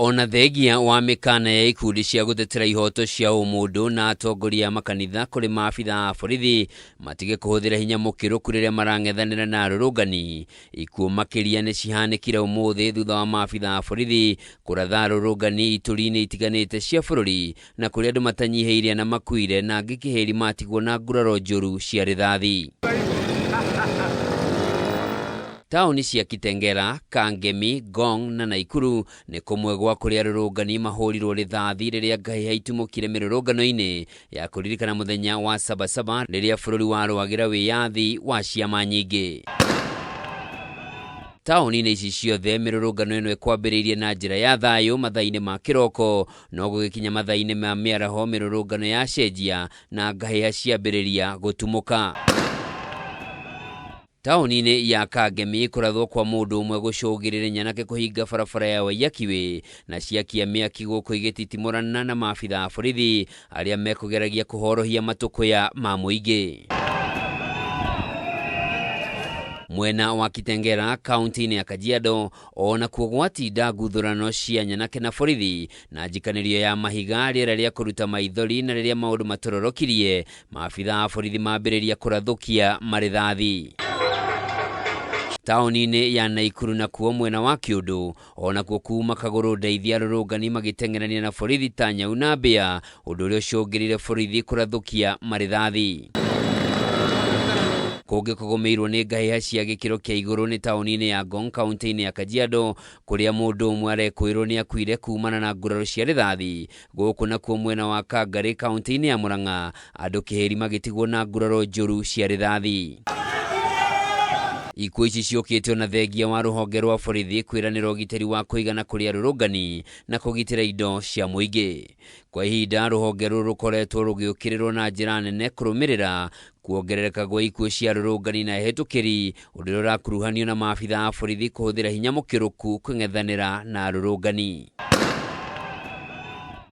Ona thengia wa mĩkana ya ikundi cia gũtetera ihoto cia ũmũndũ na atongoria a makanitha kũrĩ maabitha a borithi matige kũhũthĩra hinya mũkĩrũku rĩrĩa marang'ethanĩra na arũrũngani, ikuũ makĩria nĩ cihanĩkire ũmũthĩ thutha wa maabitha a borithi kũratha arũrũngani ituri-inĩ itiganĩte cia bũrũri na kũrĩa andũ matanyihĩire na makuire na angĩ kĩhĩri matigwo na nguraro njũru cia rithathi. Taũni cia Kitengela, Kangemi, Ngong na Naikuru nĩ kũmwe gwa kũrĩa arũrũngani mahũrirwo rithathi rĩrĩa ngahĩha itumũkire mĩrũrũngano-inĩ ya kũririkana mũthenya wa Sabasaba rĩrĩa bũrũri warũagĩra wĩyathi wa ciama nyingĩ. Taũni-inĩ ici ciothe mĩrũrũngano ĩno ĩkwambĩrĩirie na njĩra ya thayũ mathaa-inĩ ma kĩroko, no gũgĩkinya mathaa-inĩ ma mĩaraho mĩrũrũngano yacenjia na ngahĩha ciambĩrĩria gũtumũka. Taũni-inĩ ya Kangemi kũrathwo kwa mũndũ ũmwe gũcũngĩrĩre nyanake kũhinga barabara ya Waiyaki Way na ciakia mĩaki gũkũ igĩtitimũrana na maabitha a borithi arĩa mekũgeragia kũhorohia matũkũya ma mũingĩ. Mwena wa Kitengela kaunti-inĩ ya Kajiado o nakuo gwatinda nguthũrano cia nyanake na borithi na njikanĩrio ya mahiga rĩera rĩa kũruta maithori na rĩrĩa maũndũ matororokirie maabitha a borithi mambĩrĩria kũrathũkia marĩthathi. Taũni-inĩ ya Naikuru nakuo mwena wa Kĩũndũ o nakuo kuma kagũrũ ndeithia arũrũngani magĩteng'erania na borithi ta nyau na mbĩa ũndũ ũrĩa ũcũngĩrĩire borithi kũrathũkia marĩthathi. Kũngĩ kũgũmĩirwo nĩ ngahĩha cia gĩkĩro kĩa igũrũ nĩ taũni-inĩ ya Ngong kaunti-inĩ ya Kajiado kũrĩa mũndũ ũmwe arekwĩrwo nĩ akuire kumana na nguraro cia rĩthathi. Gũkũ nakuo mwena wa Kangarĩ kaunti-inĩ ya Murang'a andũ kĩhĩri magĩtigwo na nguraro njũru cia rĩthathi. Ikuũ ici ciũkĩte ona thengia wa rũhonge rwa borithi kwĩranĩra ũgitĩri wa kũigana kũrĩ arũrũngani na kũgitĩra indo cia mũingĩ. Kwa ihinda rũhonge rũrũ rũkoretwo rũgĩũkĩrĩrwo na njĩra nene kũrũmĩrĩra kuongerereka gwa ikuũ cia arũrũngani na ehĩtũkĩri ũndũ ũrĩa ũrakuruhanio na maabitha a borithi kũhũthĩra hinya mũkĩrũku kũng'ethanĩra na arũrũngani.